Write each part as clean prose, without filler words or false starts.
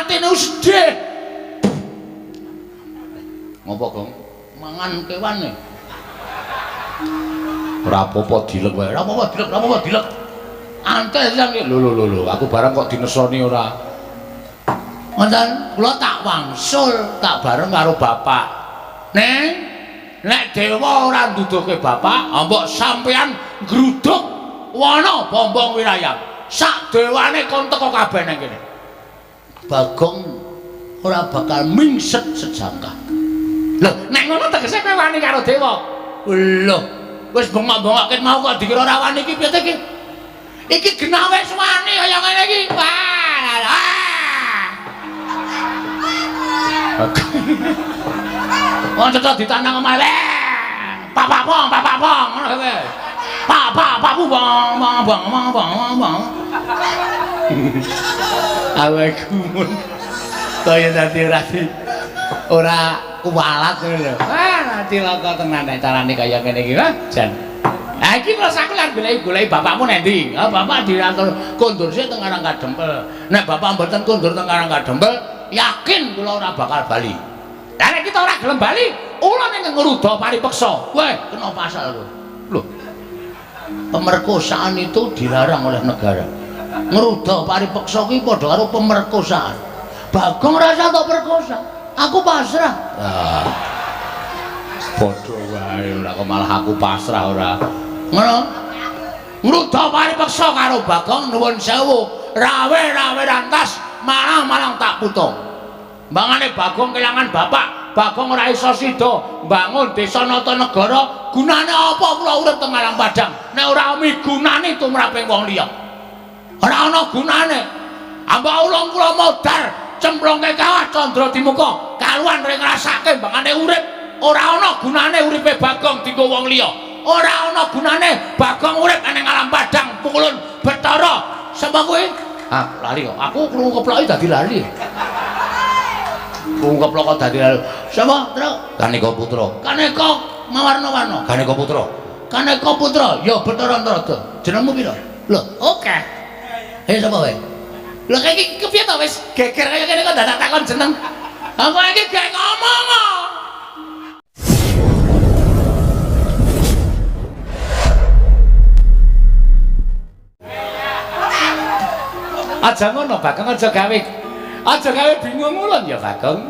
atine sedih. Ngopo, Gong? Mangan kewane. Ora apa-apa dilek wae. Ora apa-apa dilek, ora apa-apa dilek. Antes sang lho lho lho, aku bareng kok dinesoni ora. Wonten kula tak wangsul, tak bareng karo bapak. Neng, nek dewa ora nduduhke bapak, mbok sampean nggruduk wana Bombong Wirayang. Sak dewane kon teko kabeh nang kene. Bagong ora bakal mingset sejangkah. Lho, nek ngono tegese kowe wani karo dewa. Lho, wis bengok-bengok ket mau kok dikira ora wani iki piye iki? Iki genah wis wani kaya ngene iki. Wah. Wong cetha ditandang omahe. Pak pong, pak pong, ngono kowe. Pak pak pak bong bong bong bong bong bong. Awake gumun. Kaya dadi ora kuwalat ngono lho. Wah, cilaka tenan nek carane kaya ngene iki, wah, jan. Ha iki terus aku lan goleki bapakmu nang ndi? Ha bapak diatur kondur sik teng Karang Kadempel. Nek bapak mboten kondur teng Karang Kadempel, yakin kula ora bakal bali. Lah nek kita ora gelem bali, ula ning ngruda paripeksa. Weh, kena pasal kowe. Lho. Pemerkosaan itu dilarang oleh negara. Ngruda paripeksa kuwi padha karo pemerkosaan. Bagong rasa tok perkosa. Aku pasrah. Ah. Padha wae ora kok malah aku pasrah ora. Ngono. Ngruda paripeksa karo Bagong nuwun sewu, rawe-rawe rantas, malang-malang tak putung. Mbangane Bagong kelangan bapak, Bagong ora iso sida mbangun desa Natanegara, gunane apa kula urip teng Alam Padang nek ora migunani tumraping wong liya. Ora ana gunane. Ambak ulung kula modar cemplungke kawah candra dimuka, kaluan ring ngrasake mbangane urip, ora ana gunane uripe Bagong dienggo wong liya. Ora ana gunane Bagong urip ning Alam Padang pukulun Bathara. Sapa kowe? Ah, lali kok. Aku krungu keploki dadi lali. Krungu keplok kok dadi lali. Sapa, Tru? Kaneka Putra. Kaneka mawarna-warna. Kaneka Putra. Kaneka Putra, ya Bathara Antarada. Jenengmu pira? Lho, oke. Hei, sapa kowe? Lho kayak iki kepiye to wis geger kaya kene kok dadak takon jeneng. Aku iki gak ngomong kok. Aja ngono Bagong, aja gawe bingung ulun ya Bagong.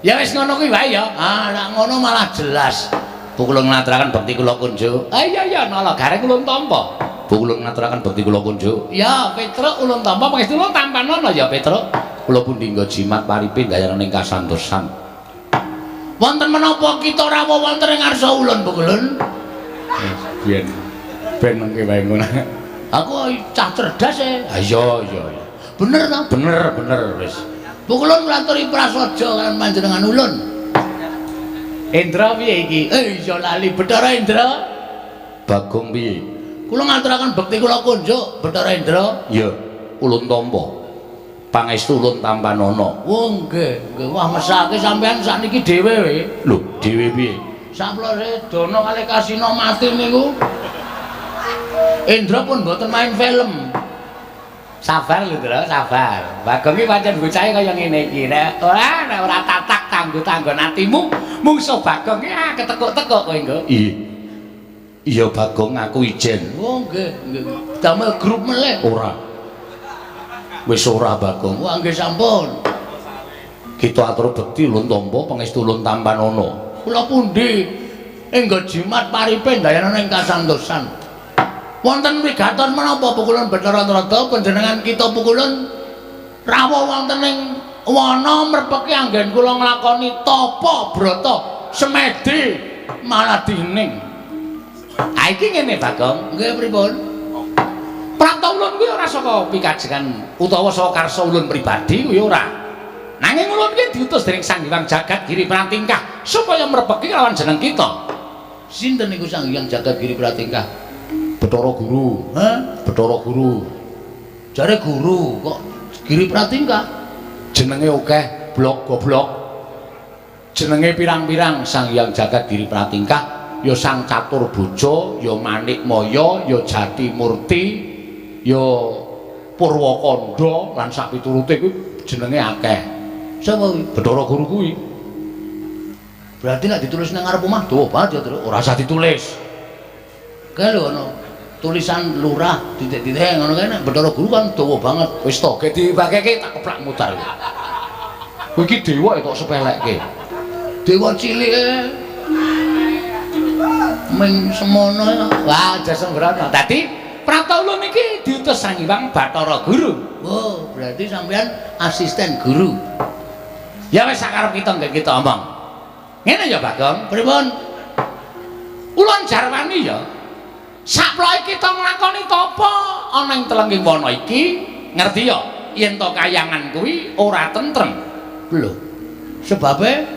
Ya wis ngono kuwi wae ya. Ah, nek ngono malah jelas. Kula ngaturaken bekti kula kunjuk. Ah iya iya nala gareng ulun tampa. Kula ngaturaken bekti kula kunjuk. Ya Petruk ulun tampa pangestu ulun tampanono ya Petruk. Kula pundi nggo jimat paripe ndayane ing kasantosan. Wonten menapa kita rawuh wonten ing ngarsa ulun Bu Kulun? Biyen ben mengke wae ngono. Aku cah cerdas e. Ha iya iya. Bener ta? Bener bener wis. Bu Kulun ngaturi prasaja kalian panjenengan ulun. Indra piye iki? Iya lali Bathara Indra. Bagong piye? Kula ngaturaken bekti kula kunjuk Bathara Indra. Iya, ulun tampa. Pangestu ulun tampanana. Oh nggih, nggih. Wah mesake sampean sakniki dhewe we. Lho, dhewe piye? Saplose Dana kalih Kasina mati niku. Indra pun mboten main film. Sabar lho, Ndra, sabar. Bagong iki pancen bocahe kaya ngene iki. Nek ora tatak tanggo-tanggon atimu, mungsuh Bagong iki ah ketekuk-tekuk kowe engko. Iya. Iya Bagong aku ijen. Oh nggih, nggih. Damel grup meleh. Ora. Wis ora Bagong. Wah nggih sampun. Kita atur bekti ulun tampa pangestu ulun tampanana. Kula pundi? Enggo jimat paripe ndayana ing kasantosan. Wonten wigaton menapa pukulun Bathara Antarada panjenengan kita pukulun rawuh wonten ing wana merpeki anggen kula nglakoni tapa brata semedi maladining. Ha iki ngene Bagong, nggih pripun? Prapta ulun kuwi ora saka pikajengan utawa saka karsa ulun pribadi kuwi ora. Nanging ulun ki diutus dening Sang Hyang Jagat Giri Pratingkah supaya merpeki lawan jeneng kita. Sinten niku Sang Hyang Jagat Giri Pratingkah? Bathara Guru. Hah? Bathara Guru. Jare guru kok Giri Pratingkah? Jenenge akeh, blok goblok. Jenenge pirang-pirang Sang Hyang Jagat Giri Pratingkah ya Sang Catur Bojo, ya Manik Maya, ya Jati Murti, ya Purwakanda lan sak piturute kuwi jenenge akeh. Sapa kuwi? Bathara Guru kuwi. Berarti nek ditulis nang ngarep omah dawa banget ya, Tru. Ora usah ditulis. Kae lho ana tulisan lurah titik-titik ngono kae nek Bathara Guru kan dawa banget. Wis to, ge dibageke tak keplak mutar. Kowe iki dewa kok sepelekke. Dewa cilik e. Ming semono ya. Wah, aja sembrono. Dadi Prapta ulun iki diutus Sang Hyang Bathara Guru. Oh, berarti sampean asisten guru. Ya wis sakarep kita nggih kita omong. Ngene ya, Bagong. Pripun? Ulun jarwani ya. Saploke kita nglakoni tapa ana ing telenging wana iki, ngerti ya yen to kayangan kuwi ora tentrem. Lho. Sebabe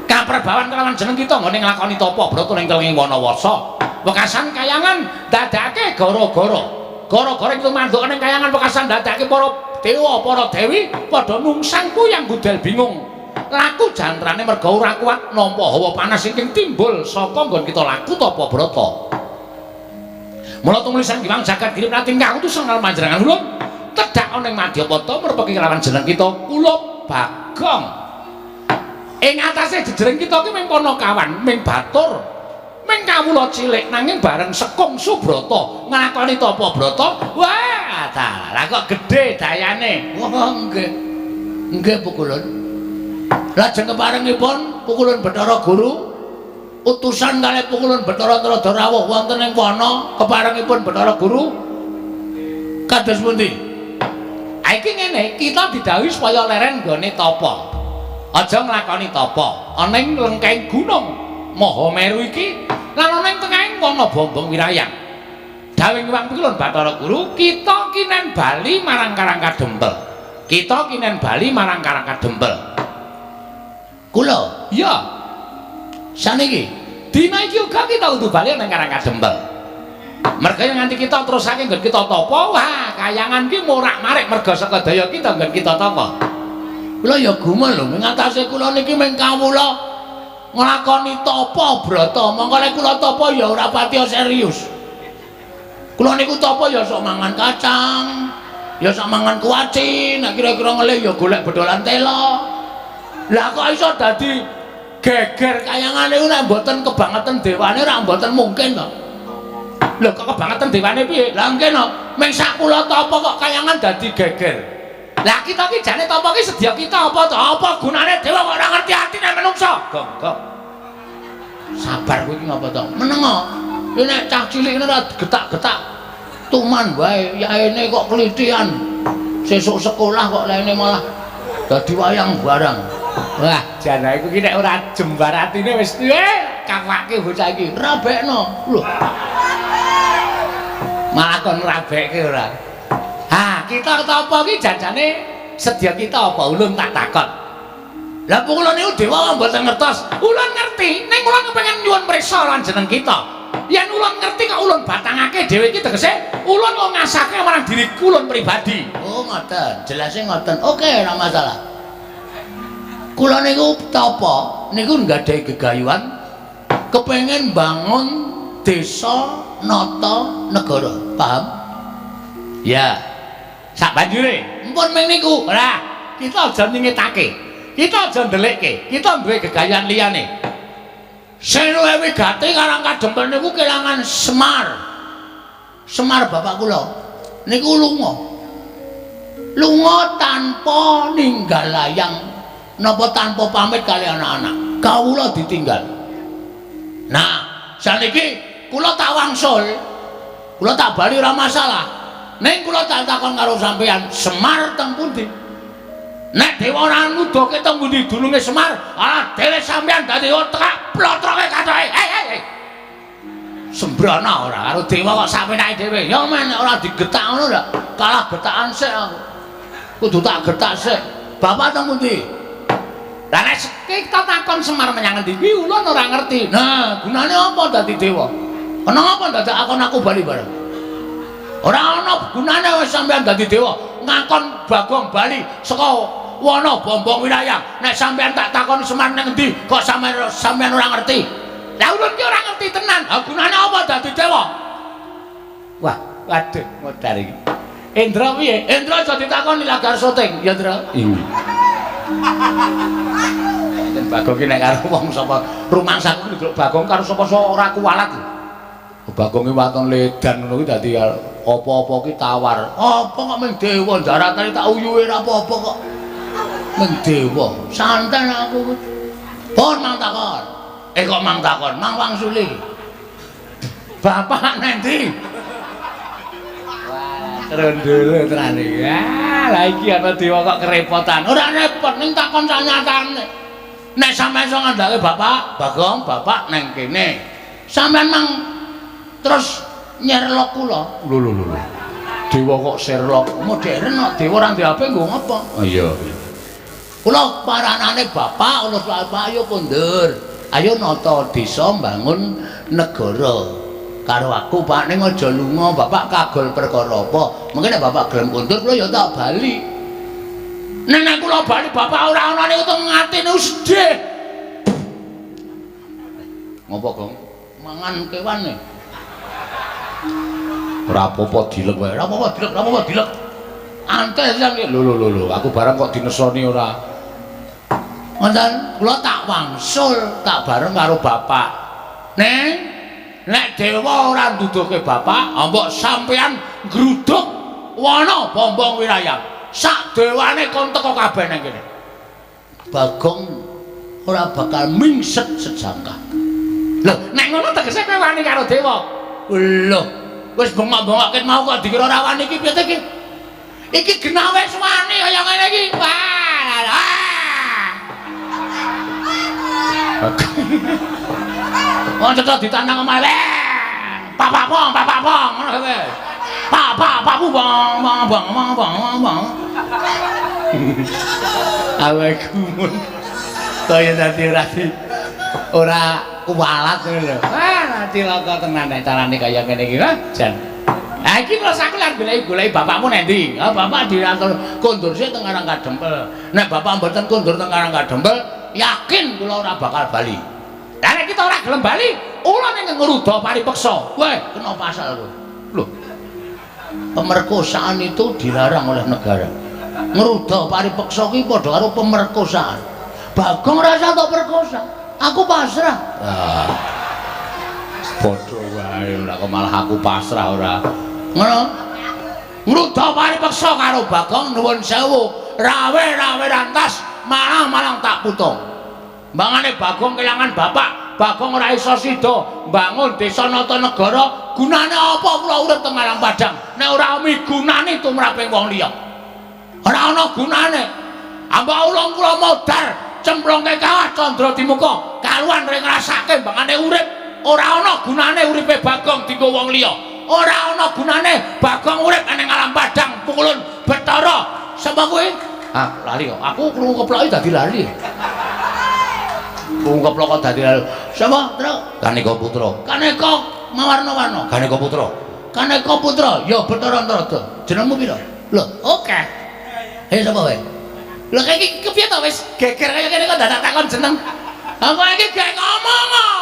kaprebawan kelawan jeneng kita nggone nglakoni tapa brata ning telenging wana wasa. Wekasan kayangan dadake gara-gara. Gara-gara ing tumanduk ning kayangan wekasan dadake para dewa, para dewi padha nungsang kuyang gudel bingung. Laku jantrane merga ora kuat nampa hawa panas ingkang timbul saka nggon kita laku tapa brata. Mula tumuli Sang Hyang Jagat Giri pratingkah utusan karo panjenengan ulun tedhak ana ing Madyapata merpeki kelawan jeneng kita kula Bagong. Ing atase jejering kita ki ming panakawan, ming batur, ming kawula cilik nanging bareng sekung subrata nglakoni tapa brata, wah dalah kok gedhe dayane. Wah, nggih. Nggih pukulun. Lajeng keparengipun pukulun Bathara Guru utusan kalih pukulun Bathara Narada rawuh wonten ing wana keparengipun Bathara Guru kados pundi? Ha iki ngene, kita didhawuhi supaya leren nggone tapa. Aja nglakoni tapa ana ing lengkeng gunung Mahameru iki lan ana ing tengahing wana Bombong Wirayang. Dawuhing Hyang Pikulun Bathara Guru, kita kinen bali marang Karang Kadempel. Kita kinen bali marang Karang Kadempel. Kula Iya, saniki dina iki uga kita kudu bali nang Karang Kadempel. Merga yen nganti kita terusake nggon kita tapa, wah kayangan ki morak-marik merga saka daya kita nggon kita tapa. Kula ya gumun lho, ing atase kula niki ming kawula nglakoni tapa brata. Mongko lek kula tapa ya ora patiya serius. Kula niku tapa ya sok mangan kacang, ya sok mangan kuaci, nek kira-kira ngelih ya golek bedolan tela. Lah kok iso dadi geger kayangan niku nek mboten kebangetan dewane ora mboten mungkin to. Lho kok kebangetan dewane piye? Lah nggih no, ming sak kula tapa kok kayangan dadi geger. Lah kita ki jane tapa ki sedya kita apa to? Apa gunane dewa kok ora ngerti atine menungsa? Gong, gong. Sabar kowe iki ngapa to? Menengo. Iki nek cah cilik ngene ora getak-getak tuman wae, yaene kok klithian. Sesuk sekolah kok laine malah dadi wayang barang. Wah, jane iku ki nek ora jembar atine wis kawake bocah iki. Rabekno. Lho, Malah kon rabekke ora. Ha, kita tapa ki janjane sedya kita apa ulun tak takon. Lah kula niku dewa mboten ngertos. Ulun ngerti, ning ulun kepengin nyuwun priksa lan jeneng kita. Yen ulun ngerti kok ulun batangake dhewe iki tegese ulun kok ngasake marang diri ulun pribadi. Oh, ngoten. Jelase ngoten. Oke, ora masalah. Kula niku tapa niku nggadahi gegayuhan kepengin bangun desa nata negara. Paham? Ya. Sak banjure, Mpun ming niku. ora, kita aja nyingetake. Kita aja ndelikke. Kita duwe gegayuhan liyane. Sing luwih wigati Karang Kadempel niku kelangan Semar. Semar bapak kula niku lunga. Lunga tanpa ninggal layang napa tanpa pamit kali anak-anak. Kawula ditinggal. Nah, saniki kula tak wangsul. Kula tak bali ora masalah. Ning kula tak takon karo sampeyan, Semar teng pundi? Nek dewa ora nuduhke teng pundi dununge Semar, ah dhewe sampeyan dadi otak plotroke katoke. Hei hei hei. Sembrana ora karo dewa kok sakpenake dhewe. Ya men nek ora digetak ngono lho, kalah getakan sik aku. Kudu tak getak sik. Bapak teng pundi? Lah nek kita takon Semar menyang endi kuwi ulun ora ngerti. Nah, gunane apa dadi dewa? Kenapa dadak akon aku bali bareng? Ora ana gunane wis sampeyan dadi dewa, ngakon Bagong bali saka wana Bombong Wirayang. Nek sampeyan tak takon Semar nang endi, kok sampeyan sampeyan ora ngerti? Lah ulun ki ora ngerti tenan. Lah gunane apa dadi dewa? Wah, waduh modar iki. Indra piye? Indra aja ditakoni lagar syuting, ya Indra. Iya. Yen Bagong ki nek karo wong sapa rumangsaku ndelok Bagong karo sapa-sapa ora kuwalat. Bagong ki waton ledan ngono kuwi dadi apa-apa ki tawar. Apa kok ming dewa daratane tak uyuhe ora apa-apa kok. Ming dewa. Santen aku. Pun mang takon. Kok mang takon, mang wangsuli. Bapak nang ndi? Wah, trondolo tenan iki. Ah, lah iki ana dewa kok kerepotan. Ora repot ning takon sanyatane. Nek sampeyan iso ngandhake bapak, Bagong, bapak nang kene. Sampeyan mang terus nyerlok kula. Lho lho lho. Dewa kok Sherlock modern kok dewa ora ndek HP nggo ngopo? Oh iya. Kula paranane bapak, kula bapak ayo kondur. Ayo nata desa mbangun negara. Karo aku Pak ning aja lunga, bapak kagol perkara apa? Mungkin nek bapak gelem kondur kula ya tak bali. Nek nek kula bali bapak ora ana niku teng atine sedih. Ngopo, Gong? Mangan kewan e. Ora apa-apa dilek wae. Ora apa-apa dilek, ora apa-apa dilek. Antes sampe lho lho lho lho, aku bareng kok dinesoni ora. Wonten kula tak wangsul, tak bareng karo bapak. Neng, nek dewa ora nduduhke bapak, mbok sampean nggruduk wana Bombong Wirayang. Sak dewane kon teko kabeh nang kene. Bagong ora bakal mingset sejangkah. Lho, nek ngono tegese kowe wani karo dewa. Lho, wis bengok-bengok ket mau kok dikira ora wani iki piye ta iki? Iki genah wis wani kaya ngene iki. Wah. Wong cetha ditandang omahe. Papak pong, papak pong, ngono kowe. Pak pak bu bong bong bong bong bong bong. Awake gumun. Kaya dadi ora kuwalat ngono lho. Wah, cilaka tenan nek carane kaya ngene iki, ha, jan. Ha iki terus aku lan goleki-goleki bapakmu nang ndi? Ha bapak diatur kondur sik teng Karang Kadempel. Nek bapak mboten kondur teng Karang Kadempel, yakin kula ora bakal bali. Lah nek kita ora gelem bali, ula ning ngruda paripeksa. Weh, kena pasal kowe. Lho. Pemerkosaan itu dilarang oleh negara. Ngruda paripeksa kuwi padha karo pemerkosaan. Bagong rasa tok perkosa. Aku pasrah. Ah. Padha wae ora kok malah aku pasrah ora. Ngono. Ngruda paripeksa karo Bagong nuwun sewu, rawe-rawe rantas malang-malang tak putung. Mbangane Bagong kelangan bapak, Bagong ora iso sida mbangun desa nata negara, gunane apa kula urip teng alam padang nek ora migunani tumraping wong liya. Ora ana gunane. Ambok ulung kula modar cemplungke kawah candra dimuka, kaluan ring ngrasake mbangane urip, ora ana gunane uripe Bagong dienggo wong liya. Ora ana gunane Bagong urip ning alam padang pukulun Bathara. Sapa kuwi? Ah, lali kok. Aku krungu keploki dadi lali. Krungu keplok kok dadi lali. Sapa, Truk? Kaneka Putra. Kaneka mawarna-warna. Kaneka Putra. Kaneka Putra, ya Bathara Antarada. Jenengmu pira? Lho, oke. Eh sapa kowe? Lho iki kepiye to wis geger kaya kene kok dadak takon jeneng. Aku iki gek ngomong kok.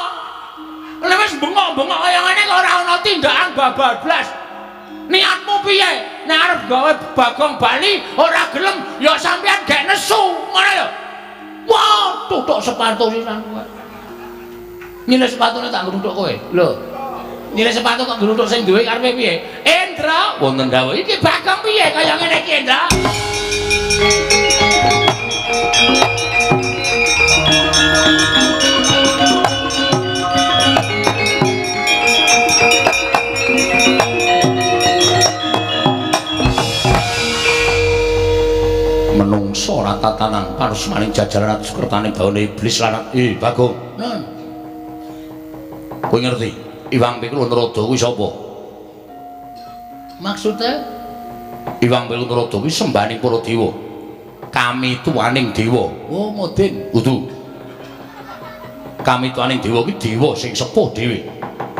Lha wis bengok-bengok kaya ngene kok ora ana tindakan babablas. Niatmu piye? Nek arep gawe Bagong bali ora gelem ya sampean gek nesu, ngono lho. Wah, tutuk sepatu sisan kowe. Nyilih sepatune tak ngruthuk kowe. Lho. Nyilih sepatu kok ngruthuk sing duwe karepe piye? Endra, wonten dawuh. Iki Bagong piye kaya ngene iki, Endra? Menungso ora tatanan panusmaning jajaran sukertane bawane iblis lan Bagong. Nun. Kowe ngerti Iwang Pikul Narada kuwi sapa? Maksude Iwang Pikul Narada kuwi sembahaning para dewa. Kami tuaning dewa. Oh, modin. Kudu. Kami tuaning dewa kuwi dewa sing sepuh dhewe.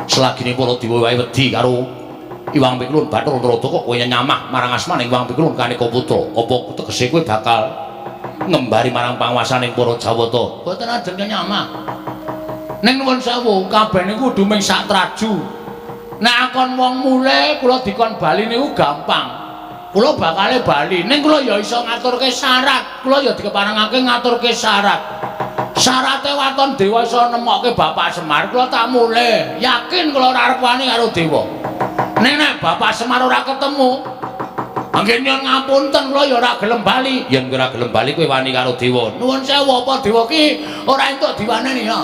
Selagine para dewa wae wedi karo Iwang Pikulun Bathara Narada kok kowe nyamah marang asmaning Iwang Pikulun Kaneka Putra. Apa tegese kowe bakal ngembari marang panguwasaning para Jawata? Mboten ajeng nyamah. Ning nuwun sewu, kabeh niku kudu ming sak traju. Nek akon wong mule kula dikon bali niku gampang. Kula bakale bali. Ning kula ya iso ngaturke syarat. Kula ya dikeparengake ngaturke syarat. Syarate waton dewa iso nemokke Bapak Semar, kula tak mulih. Yakin kula ora arep wani karo dewa. Ning nek Bapak Semar ora ketemu, anggen nyuwun ngapunten kula ya ora gelem bali. Yen ora gelem bali kowe wani karo dewa. Nuwun sewu, apa dewa ki ora entuk diwaneni ya?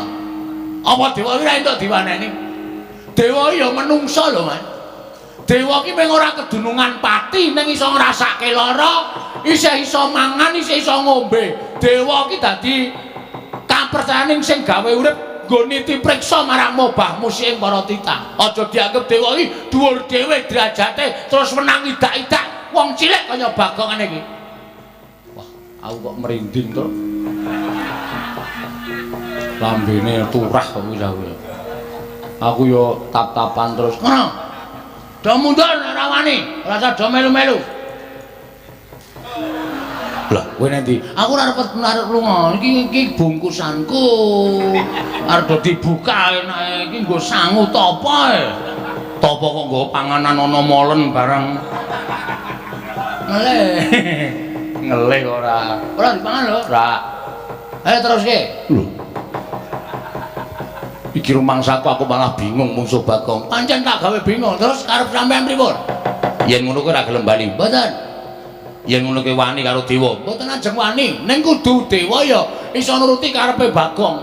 Apa dewa ki ora entuk diwaneni? Dewa ya menungsa lho, Mas. Dewa ki mung ora kedunungan pati ning iso ngrasake lara, isih iso mangan, isih iso ngombe. Dewa ki dadi kapercayaning sing gawe urip nggo niti priksa marang mobah musiking para titah. Aja dianggep dewa ki dhuwur dhewe derajate terus menang idak-idak wong cilik kaya Bagong ngene iki. Wah, aku kok merinding to. Lambene turah kok wis aku. Aku yo tap-tapan terus. Ngono. Do mundur ora wani, ora usah do melu-melu. Lah, kowe nanti aku ora arep arep lunga. Iki iki bungkusanku. Arep do dibuka enake iki nggo sangu tapa e. Tapa kok nggo panganan ana molen barang. Ngelih. Ngelih ora. Ora dipangan lho. Ora. Ayo teruske. Lho. Iki rumangsaku aku malah bingung mungsuh Bagong. Pancen tak gawe bingung terus karep sampean pripun? Yen ngono kowe ora gelem bali. Mboten. Yen ngono kowe wani karo dewa. Mboten ajeng wani. Ning kudu dewa ya iso nuruti karepe Bagong.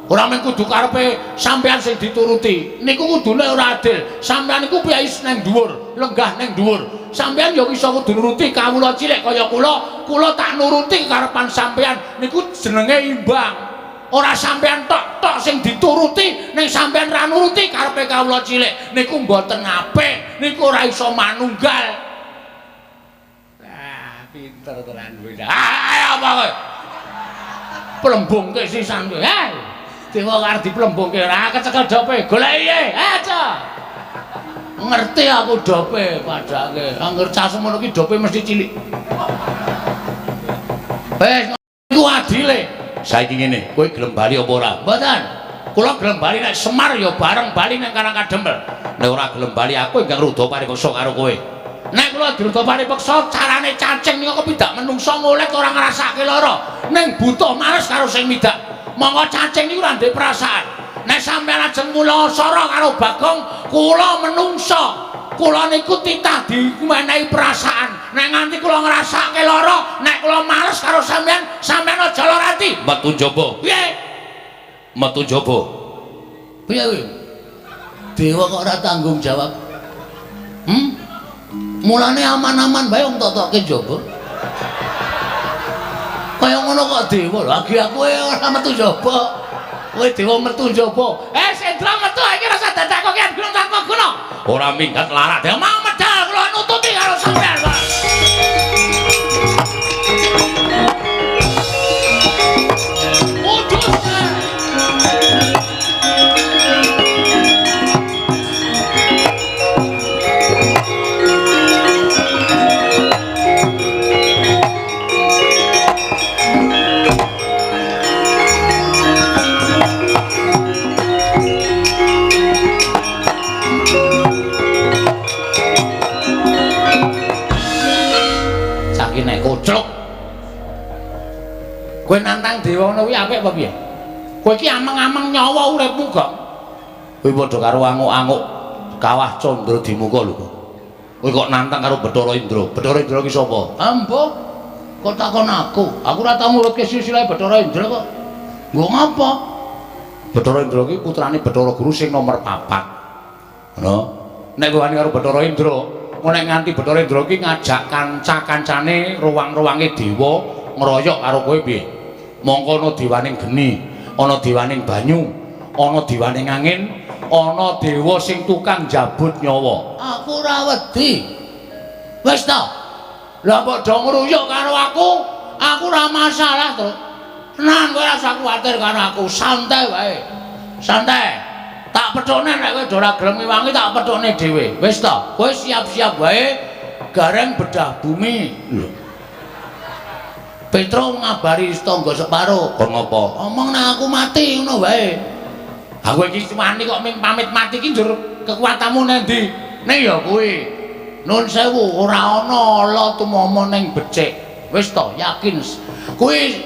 Ora mung kudu karepe sampean sing dituruti. Niku kudune ora adil. Sampean niku piyai nang dhuwur, lenggah nang dhuwur. Sampean ya iso kudu nuruti kawula cilik kaya kula. Kula tak nuruti karepan sampean. Niku jenenge imbang. Ora sampean tok-tok sing dituruti, ning sampean ra nuruti karepe kawula cilik. Niku mboten apik, niku ora iso manunggal. Lah, pinter tenan kowe. Ah, apa kowe? Plembungke sisan kowe. Hei, dewa arep diplembungke ora kecekel dope. Goleki e, aja. Ngerti aku dope padake. Angger cah semono ki dope mesti cilik. Wes, iku adile. Saiki ngene, kowe gelem bali apa ora? Mboten. Kula gelem bali nek Semar ya bareng bali nang Karang Kadempel. Nek ora gelem bali aku ingkang rudha paripeksa karo kowe. Nek kula dirudha paripeksa carane cacing niku kepidak menungsa ngolet ora ngrasake lara. Ning butuh males karo sing midak. Monggo cacing niku ora ndek perasaan. Nek sampeyan ajeng mula sara karo Bagong, kula menungsa. Kula niku titah dimenehi perasaan. Nek nganti kula ngrasake lara, nek kula males karo sampeyan, sampeyan aja lara ati. Metu njaba. Piye? Metu njaba. Piye kuwi? Dewa kok ora tanggung jawab. Hmm? Mulane aman-aman bae wong totoke njaba. Kaya ngono kok dewa. Lagi aku ora metu njaba. Kowe dewa metu njaba. Eh, Sendra metu iki rasa dadak kok gunung tanpa guna. Ora minggat larak. Dewa mau medal kula nututi karo sampean, Pak. Udus. Nek koclok kowe nantang dewa ngono kuwi apik apa piye? Kowe iki ameng-ameng nyawa uripmu kok. Kowe padha karo anguk-anguk kawah Candra Dimuka lho. Kowe kok nantang karo Bathara Indra. Bathara Indra ki sapa? Ambo kok takon aku. Aku ora tau ngurutke silsilah Bathara Indra kok. Nggo ngapa? Bathara Indra ki putrane Bathara Guru sing nomor 4. Ngono. Nek kowe wani karo Bathara Indra, nek nganti Bathara Indra ki ngajak kanca-kancane ruang-ruange dewa ngroyok karo kowe piye? Mongko ana dewaning geni, ana dewaning banyu, ana dewaning angin, ana dewa sing tukang njabut nyawa. Aku ora wedi. Wis ta. Lah mbok do ngruyuk karo aku, aku ora masalah, Tru. Tenan kowe ora usah kuwatir karo aku, santai wae. Santai. Tak pethukne nek kowe ora gelem ngewangi tak pethukne dhewe. Wis ta, kowe siap-siap wae gareng bedah bumi. Lho. Petro ngabari tangga separo. Kon ngopo? Omong nek aku mati ngono wae. Aku iki wani kok ming pamit mati iki njur kekuatanmu nang ndi? Ning ya kuwi. Nun sewu ora ana ala tumama ning becik. Wis to, yakin. Kuwi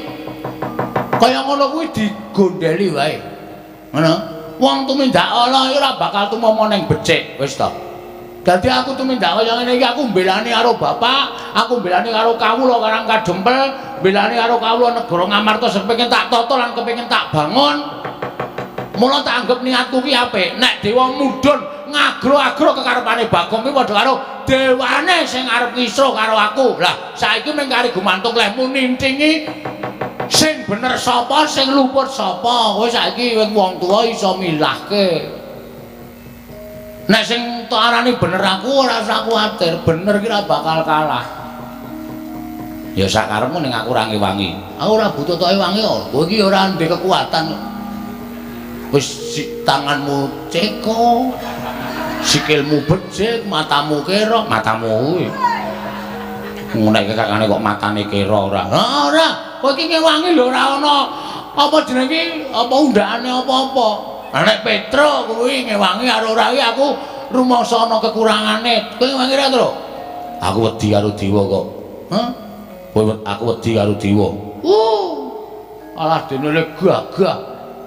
kaya ngono kuwi digondheli wae. Ngono. Wong tumindak ala ora bakal tumama ning becik, wis to. Dadi aku tumindak kaya ngene iki aku mbelani karo bapak, aku mbelani karo kawula Karang Kadempel, mbelani karo kawula negara Ngamarta sing pengen tak tata lan kepengin tak bangun. Mula tak anggap niatku ki apik. Nek dewa mudhun ngagro-agro kekarepane Bagong ki padha karo dewane sing arep ngisro karo aku. Lah saiki mung kari gumantung lehmu nintingi sing bener sapa, sing luput sapa. Kowe saiki wong tuwa iso milahke. Nek sing tok arani bener aku ora usah kuwatir, bener ki ora bakal kalah. Ya sakarepmu ning aku ora ngewangi. Aku ora butuh tok ewangi kok. Kowe iki ora ndek kekuatan. Wis tanganmu ceko, sikilmu becik, matamu kera, matamu kuwi. Nek kakane kok matane kera ora. Ha ora, kowe iki ngewangi lho ora ana apa jenenge apa undakane apa-apa. Lah nek Petro kuwi ngewangi karo ora iki aku rumangsa ana kekurangane. Kowe ngewangi ra, Tru? Aku wedi karo dewa kok. Hah? Kowe aku wedi karo dewa. Alah dene le gagah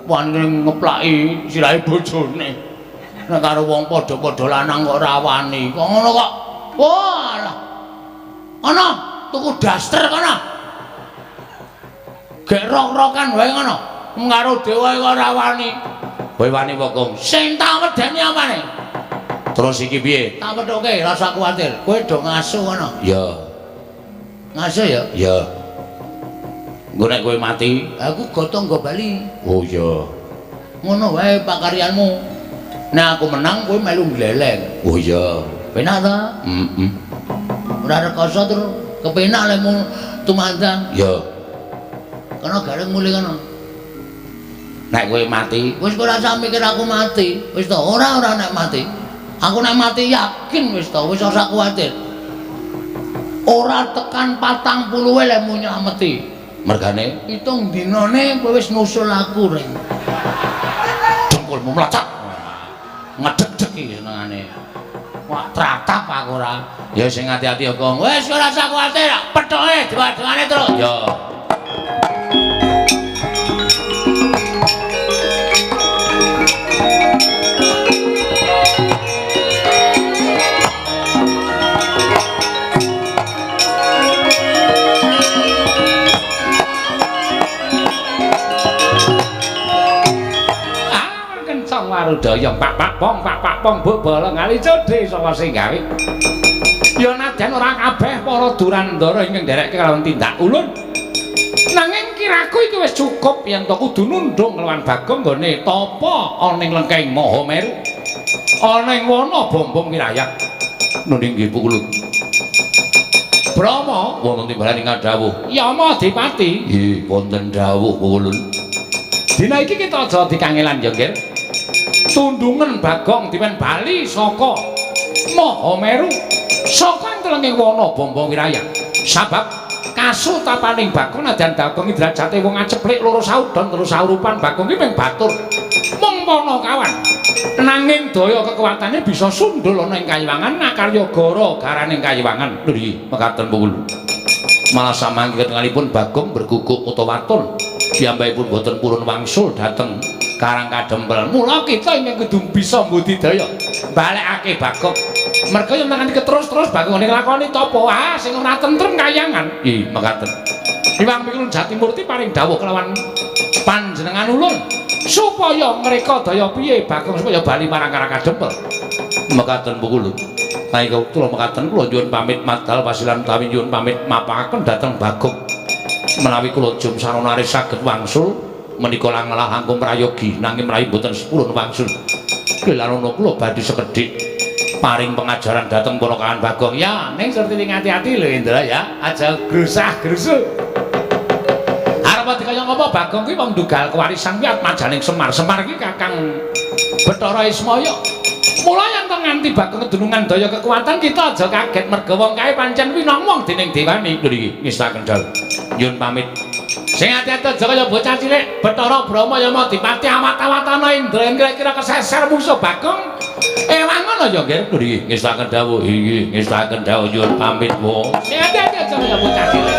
wani ngeplaki sirahe bojone. Nek karo wong padha-padha lanang kok ora wani. Kok ngono kok. Walah. Ana tuku daster kono. Gek rok-rokan wae ngono. Karo dewa kok ora wani. Kowe wani apa, Gong? Sing tak wedeni apane? Terus iki piye? Tak pethuke, rasa kuwatir. Kowe do ngasu ngono. Ya. Ngasu ya? Ya. Engko nek kowe mati, aku gotong nggo bali. Oh iya. Ngono wae pakaryanmu. Nek aku menang kowe melu gleleng. Oh iya. Penak ta? Heeh. Ora rekoso tur kepenak lemu tumandang. Ya. Kono gareng mulih kono. Nek kowe mati, wis ora usah mikir aku mati. Wis to, ora nek mati. Aku nek mati yakin wis to, wis ora kuwatir. Ora tekan 40 lemu nyameti. Mergane pitung dinane kowe wis nusul aku reng. Dengkulmu mlacak. Ngedeg-deg iki senengane. Wah, tratap aku ora. Ya sing ati-ati ya, Kong. Wis ora usah kuwatir, pethoke dewa-dewane terus. Ya. Warudaya pak pak pong pak pak pong buk bolong ali codhe saka sing gawe. Ya nadyan ora kabeh para durandara ingkang nderekke kalawan tindak ulun. Nanging kiraku iki wis cukup yen to kudu nundung kelawan Bagong nggone tapa ana ing lengkeng Mahameru. Ana ing wana bombong wirayak. Nunding nggih pukulun. Brahma wonten timbalan ing dawuh. Yama Dipati. Nggih wonten dawuh pukulun. Dina iki kita aja dikangelan ya, Nggih. Tundungan Bagong diwen bali saka Mahameru saka telenging wana bombong wiraya. Sabab kasutapaning Bagong nadyan Bagong derajate wong aceplik loro saudon telu saurupan Bagong ki mung batur mung panakawan. Nanging daya kekuatane bisa sundul ana ing kayiwangan nakarya gara garaning kayiwangan. Lho iki mekaten pungul. Malah samangke ketingalipun Bagong berguguk utawa waton piyambakipun boten purun wangsul dhateng Karang Kadempel. Mula kita ingkang kudu bisa mbudidaya balekake Bagong. Merga yen nganti keterus-terus Bagong ngene nglakoni tapa ah sing ora tentrem kayangan. Nggih, mekaten. Hyang Mikulun Jatimurti paring dawuh kelawan panjenengan ulun supaya mereka daya piye Bagong supaya bali marang Karang Kadempel. Mekaten pukulun. Saiki kula mekaten kula nyuwun pamit madal pasilan utawi nyuwun pamit mapaken dhateng Bagong. Menawi kula jum sarana saged wangsul menika langelah langkung prayogi nanging mrayi mboten sepurun wangsul. Kelanono kula badhe sekedhik paring pengajaran dhateng ponakan Bagong. Ya, ning surti ati-ati lho Indra ya, aja grusah-grusuh. Arep dikaya ngapa Bagong kuwi wong ndugal kewarisan kuwi atmajaning Semar. Semar kuwi Kakang Bathara Ismaya. Mula yen to nganti Bagong kedunungan daya kekuatan kita aja kaget merga wong kae pancen winong dening dewani. Lho iki ngestaken dawuh. Nyuwun pamit. Sing ati-ati aja kaya bocah cilik Bathara Brahma Yama Dipati awat-awatana Indra yen kira-kira keseser mungsuh Bagong Ewang ngono ya, Nggih. Nggih, ngestaken dawuh. Inggih, ngestaken dawuh nyuwun pamit, wo. Sing ati-ati aja kaya bocah cilik.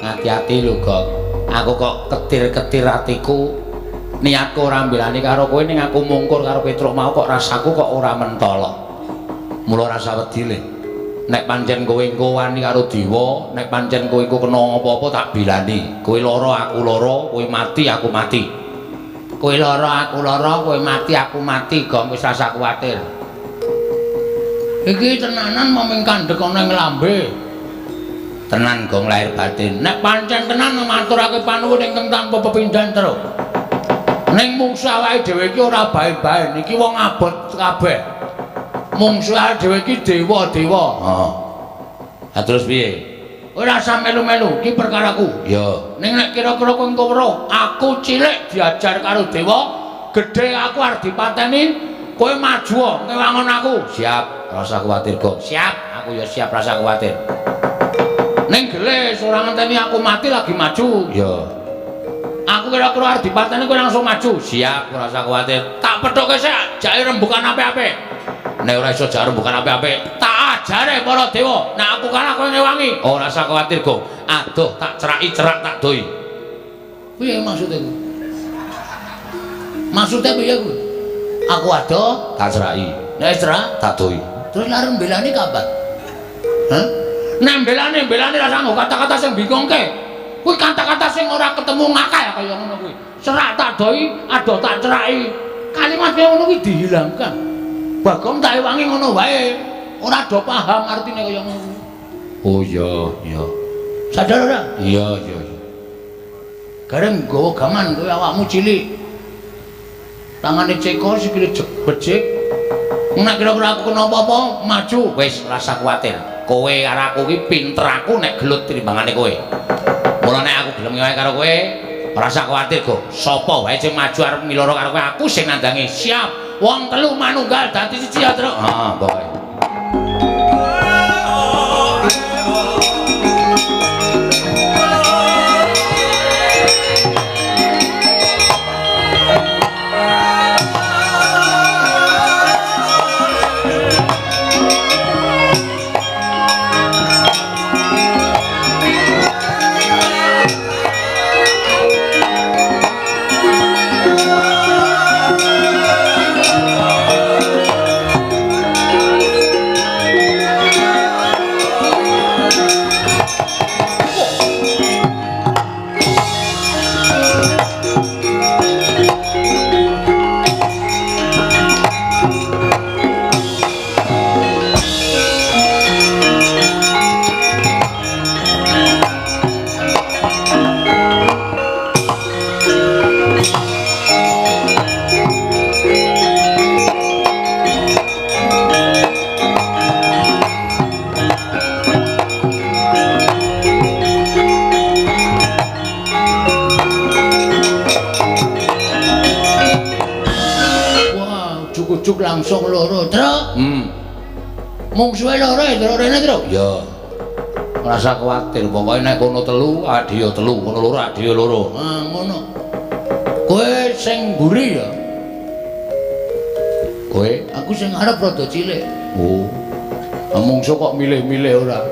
Hati-hati lho, Gong. Aku kok ketir-ketir atiku. Niatku ora mbelani karo kowe ning aku mungkur karo Petruk mau kok rasaku kok ora mentala. Mula rasa wedi le. Nek pancen kowe engko wani karo dewa, nek pancen kowe engko kena apa-apa tak bilani. Kowe lara aku lara, kowe mati aku mati. Kowe lara aku lara, kowe mati aku mati, Gong, wis rasa kuwatir. Iki tenanan moming kandhek ana ing lambe. Tenan Gong lahir batin. Nek pancen tenan maturake panuwun ingkang tanpa pepindhan, Truk. Ning mungsu awake dhewe iki ora bae-bae, niki wong abot kabeh. Mungsu awake dhewe iki dewa-dewa. Heeh. Ha terus piye? Ora usah melu-melu, iki perkaraku. Ya. Ning nek kira-kira kowe engko weruh, aku cilik diajar karo dewa, gedhe aku arep dipateni, kowe maju ngewangon aku. Siap, rasa kuwatir, Gong. Siap, aku ya siap rasa kuwatir. Ning gelis ora ngenteni aku mati lagi maju. Ya. Aku kira-kira arep dipateni kowe langsung maju. Siap, ora usah kuwatir. Tak pethuke sik, jake rembukan apik-apik. Nek ora iso jak rembukan apik-apik, tak ajare para dewa. Nek aku kalah kowe ngewangi. Ora usah kuwatir, Gong. Aduh, tak ceraki cerak tak doi. Piye maksude kuwi? Maksude piye kuwi? Aku adoh, tak ceraki. Nek cerak, tak doi. Terus lareng belani kapan? Hah? Nek belane rasa nggo kata-kata sing bingungke. Kuwi kata-kata sing ora ketemu ngakal kaya ngono kuwi. Serak tak doi, adoh tak ceraki. Kalimat kaya ngono kuwi dihilangkan. Bagong tak ewangi ngono wae. Ora do paham artine kaya ngono kuwi. Oh iya, iya. Sadar ora? Iya, iya, iya. Gareng nggawa gaman kowe awakmu cilik. Tangane ceko sikile becik. Nek kira-kira aku kena apa-apa, maju. Wis rasa kuwatir. Kowe karo aku iki pinter aku nek gelut timbangane kowe. Mula nek aku gelem ngewahi karo kowe, ora usah kuwatir, Go. Sapa wae sing maju arep miloro karo kowe, aku sing nandangi. Siap. Wong telu manunggal dadi siji ya, Truk. Heeh, pokoke. Ujug-ujug langsung loro, Truk. Mungsuhe loro ya, Truk, rene, Truk. Ya. Ora usah kuwatir, pokoke nek kono telu, adhiya telu, kono loro, adhiya loro. Ah, ngono. Kowe sing mburi ya. Kowe, aku sing arep rada cilik. Oh. Mungsu kok milih-milih ora.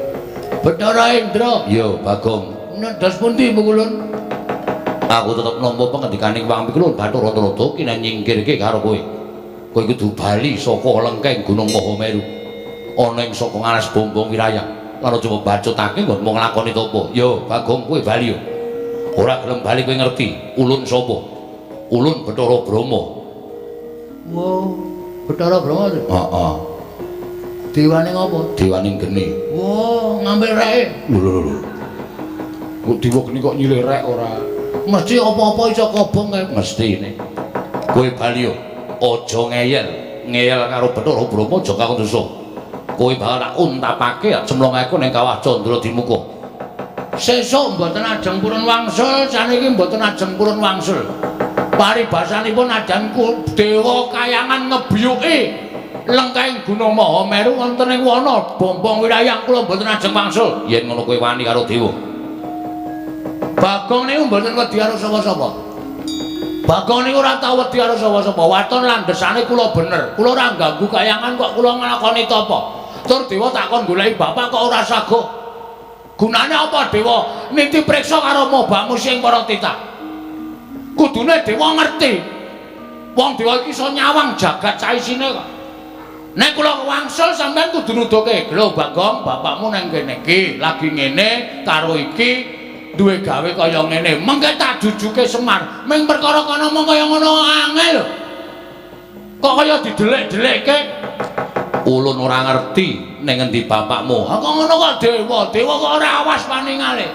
Bathara Indra. Iya, Bagong. Ndas pundi Pukulun? Aku tetep nampa pengendikaning Wang Pikulun Bathara Trada kina nyingkirke karo kowe. Kowe kudu bali saka lengkeng Gunung Mahameru. Ana ing saka ngalas Bombong Wirayang. Lan aja mbacutake nggonmu nglakoni tapa. Yo, Bagong kowe bali yo. Ora gelem bali kowe ngerti ulun sapa? Ulun Bathara Brahma. Wo, Bathara Brahma. Heeh. Dewane ngopo? Dewane geni. Wo, ngambil reke. Lho lho lho. Kok dewa geni kok nyilih rek ora? Mesti apa-apa iso kobong kae. Mesti ne. Kowe bali yo. Aja ngeyel, ngeyel karo Bathara Brahma aja karo dosa. Kowe bakal tak untapake cemlong aku ning kawah Candra Dimuka. Sesuk mboten ajeng purun wangsul, saniki mboten ajeng purun wangsul. Paribasanipun ajan dewa kayangan ngebiyuki lengkeng Gunung Mahameru wonten ing wana Bombong Wirayang kula mboten ajeng wangsul. Yen ngono kowe wani karo dewa. Bagong niku mboten wedi karo sapa-sapa. Bagong niku ora tau wedi karo sapa-sapa. Waton landhesane kula bener. Kula ora ganggu kayangan kok kula nglakoni tapa. Tur dewa takon goleki bapak kok ora saguh. Gunane apa dewa niti priksa karo mobamu sing para titah. Kudune dewa ngerti. Wong dewa iki iso nyawang jagat saisine kok. Nek kula wangsul sampean kudu nuduhke, "Lho Bagong, bapakmu nang kene iki lagi ngene karo iki duwe gawe kaya ngene." Mengke tak jujuke Semar. Ming perkara kono mung kaya ngono angel lho. Kok kaya didelik-delikke? Ulun ora ngerti ning ngendi bapakmu. Ha kok ngono kok dewa, dewa kok ora awas paningale.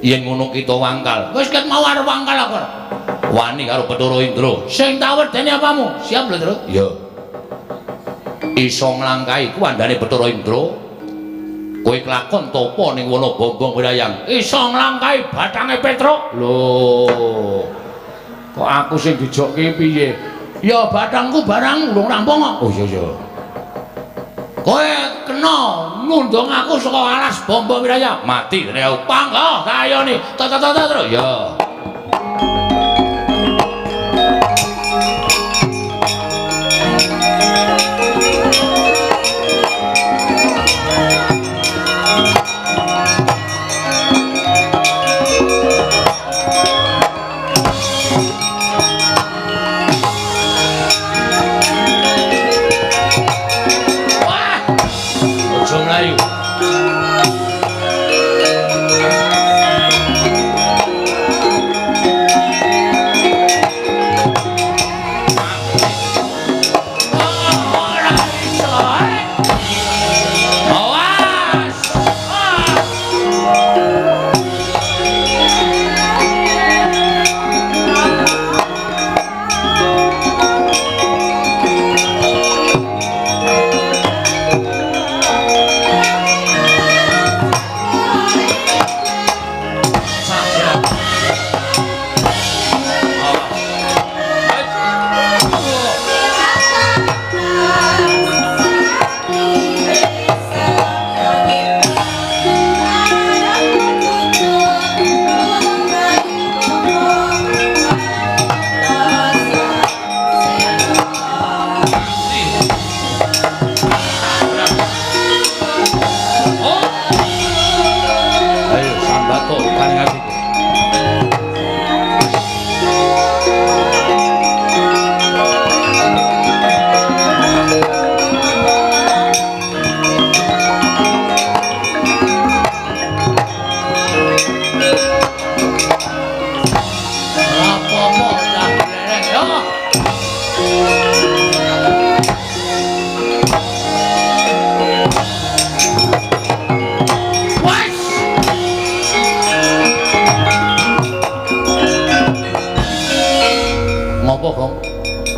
Yen ngono kita wangkal. Wis ket mau arep wangkal aku. Wani karo Bathara Indra. Sing tak wedeni apamu? Siap lho, Tru. Iya. Iso nglangkahi kuwandane Bathara Indra. Kowe kelakon tapa ning wana Bombong Wirayang. Iso nglangkahi bathange Petruk. Lho. Kok aku sing dijokke piye? Ya bathangku barang urung rampung kok. Oh iya iya. Kowe kena ngundang aku saka alas Bombong Wirayang. Mati rene aku. Panggah kayane. Ta-ta-ta Tru. Ya.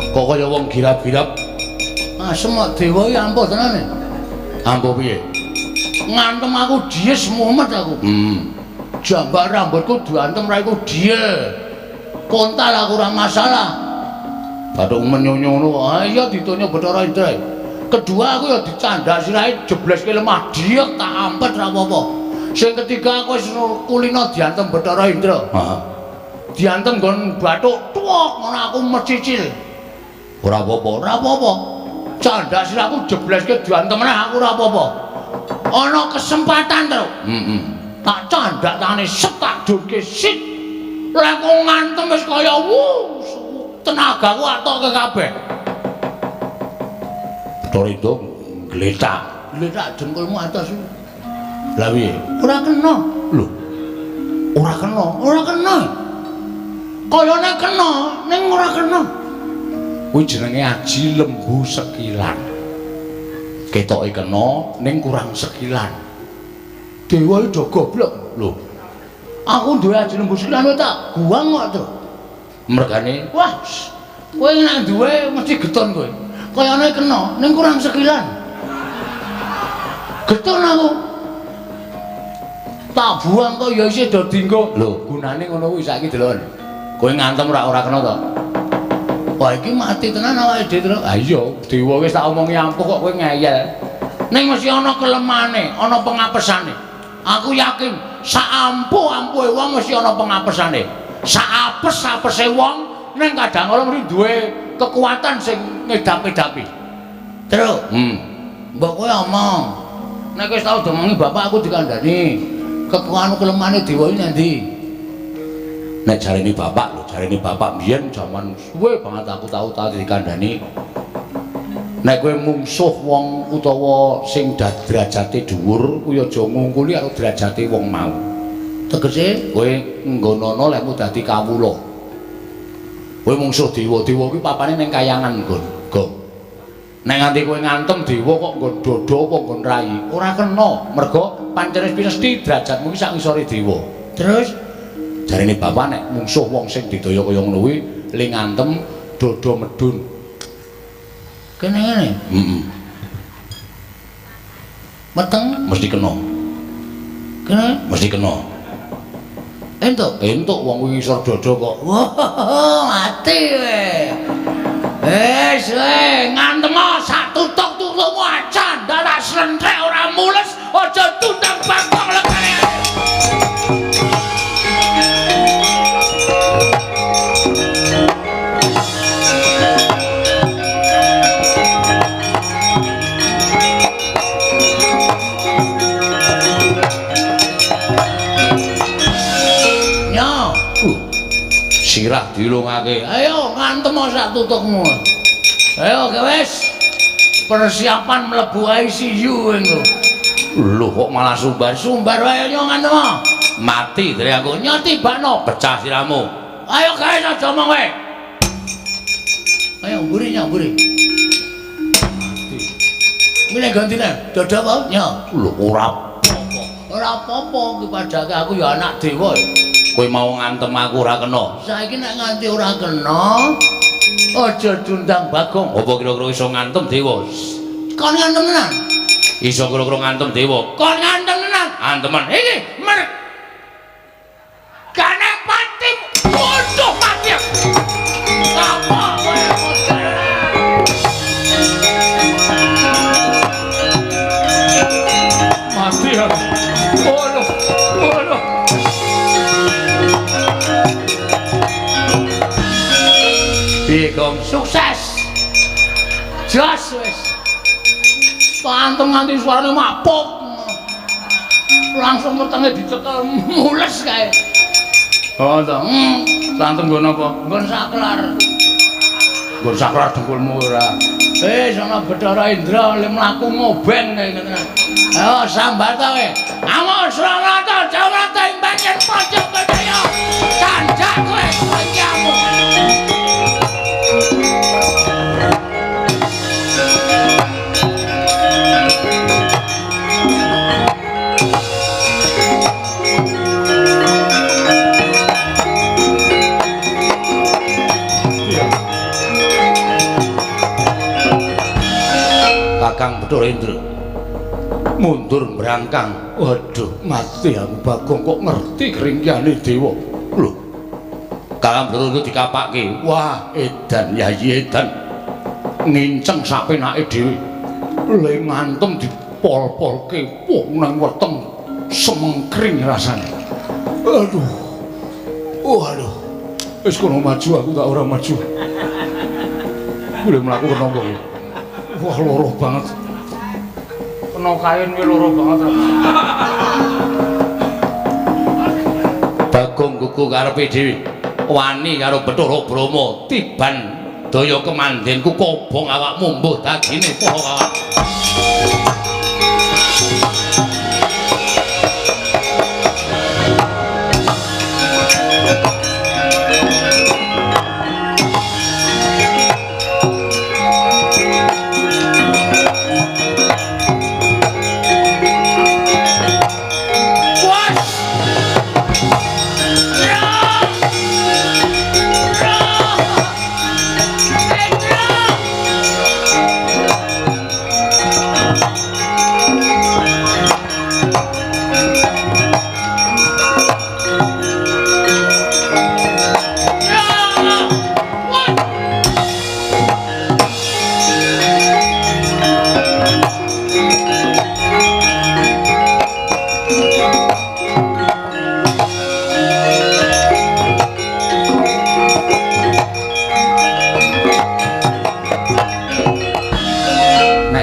Kok kaya wong girap-girap? Asem kok dewa iki ampuh tenan. Ampuh piye? Ngantem aku dies mumet aku. Jambak rambutku diantem raiku diel. Kontal aku ora masalah. Bathuk menyonyo ngono. Ah iya ditonyo Bathara Indra. Kedua aku ya dicandak sirahe jebleske lemah diek tak ampet ra apa-apa. Sing ketiga aku wis kulino diantem Bathara Indra. Heeh. Diantem nggon bathuk tuwok ngono aku mecicil. Ora apa-apa. Ora apa-apa. Candak sirahku jebleske diantem meneh aku ora apa-apa. Ana kesempatan, Truk. Heeh. Tak candak tangane set tak durke sit. Lah kok ngantem wis kaya wuh, tenagaku atokke kabeh. Bathara Indra ngletak. Ngletak dengkulmu atas. Lah piye? Ora kena. Lho. Ora kena. Ora kena. Kayane kena, ning ora kena. Kuwi jenenge aji lembu sekilan. Ketoke kena ning kurang sekilan. Dewa iki do goblok. Lho. Aku duwe aji lembu sekilan tak guang kok, Truk. Mergane, wah, kowe nek duwe mesti geton kowe. Kayane kena ning kurang sekilan. Geton aku. Tak buang kok ya isih do dinggo. Lho, gunane ngono kuwi saiki delok. Kowe ngantem ora kena to? Wah, iki mati tenan awake dhewe, Truk. Ha iya, dewa wis tak omongi ampuh kok kowe ngeyel. Ning mesti ana kelemane, ana pengapesane. Aku yakin sak ampuh-ampuhe wong mesti ana pengapesane. Sak apes-apese wong ning kadang kala mesti duwe kekuatan sing ngedap-edapi. Truk. Mbok kowe omong. Nek wis tau domongi bapak aku dikandhani. Kekuatan kelemane dewa iki nang ndi? Nek jarene bapak lho, jarene bapak mbiyen jaman suwe banget aku tau dikandhani. Nek kowe mungsuh wong utawa sing derajate dhuwur, kuwi aja ngungkuli karo derajate wong mau. Tegese kowe nggonono lehmu dadi kawula. Kowe mungsuh dewa, dewa kuwi papane ning kayangan nggon. Go. Nek nganti kowe ngantem dewa kok nggon dada apa nggon rai, ora kena. Mergo pancen wis mesti derajatmu ki sak ngisore dewa. Terus jarene bapak nek mungsuh wong sing didaya kaya ngono kuwi le ngantem dada medun. Kene ngene. Heeh. Meteng mesti kena. Kene mesti kena. Entuk. Entuk wong kuwi ngisor dada kok. Wah, mati kowe. Wis kowe ngantem sak tutuk-tutukmu aja ndak slentrek ora mules, aja tundang bangkong lekane. Sirah dilungake. Ayo ngantem sak tutukmu. Ayo wis. Persiapan mlebu ICU engko. Lho kok malah sumbar-sumbar wae yo ngantem. Mati dari aku. Nyoti bakno pecah sirahmu. Ayo guys aja omong kowe. Ayo mburi nya mburi. Mati. Milih gantine. Dada apa? Nya. Lho ora apa-apa. Ora apa-apa iki padake aku ya anak dewa. Kowe mau ngantem aku ora kena. Saiki nek nganti ora kena, aja diundang Bagong. Apa kira-kira iso ngantem dewa? Kon ngantem tenan? Iso kira-kira ngantem dewa. Kon ngantem tenan? Anteman. Iki mer. Gane pati bodoh mati. Apa kowe model? Mati aku. Waduh. Waduh. Piye, Gong? Sukses. Jos wis. Pantem nganti suarane mapuk. Langsung wetenge dicekel mules kae. Oh, to. Santem nggon apa? Nggon saklar. Nggon saklar dengkulmu ora. Wis ana Bathara Indra le mlaku ngobeng kae ngene. Ayo sambat kowe. Amo Sranata Jawata ing bagian pojok Jaya. Candak kowe kancamu. Kakang Bathara Indra mundur mbrangkang. Waduh, mati aku Bagong kok ngerti keringkihane dewa. Lho. Kakang Bathara Indra dikapake. Wah, edan Yayi edan. Nginceng sak penake dhewe. Le ngantem dipol-polke wong nang weteng semengkring rasane. Aduh. Oh aduh. Wis kono maju aku tak ora maju. Boleh mlaku kena apa? Wah loro banget. Kena kain kuwi loro banget. Bagong gugu karepe dhewe. Wani karo Bathara Brahma tiban daya kemandenku kobong awakmu mbuh dadine poho awak.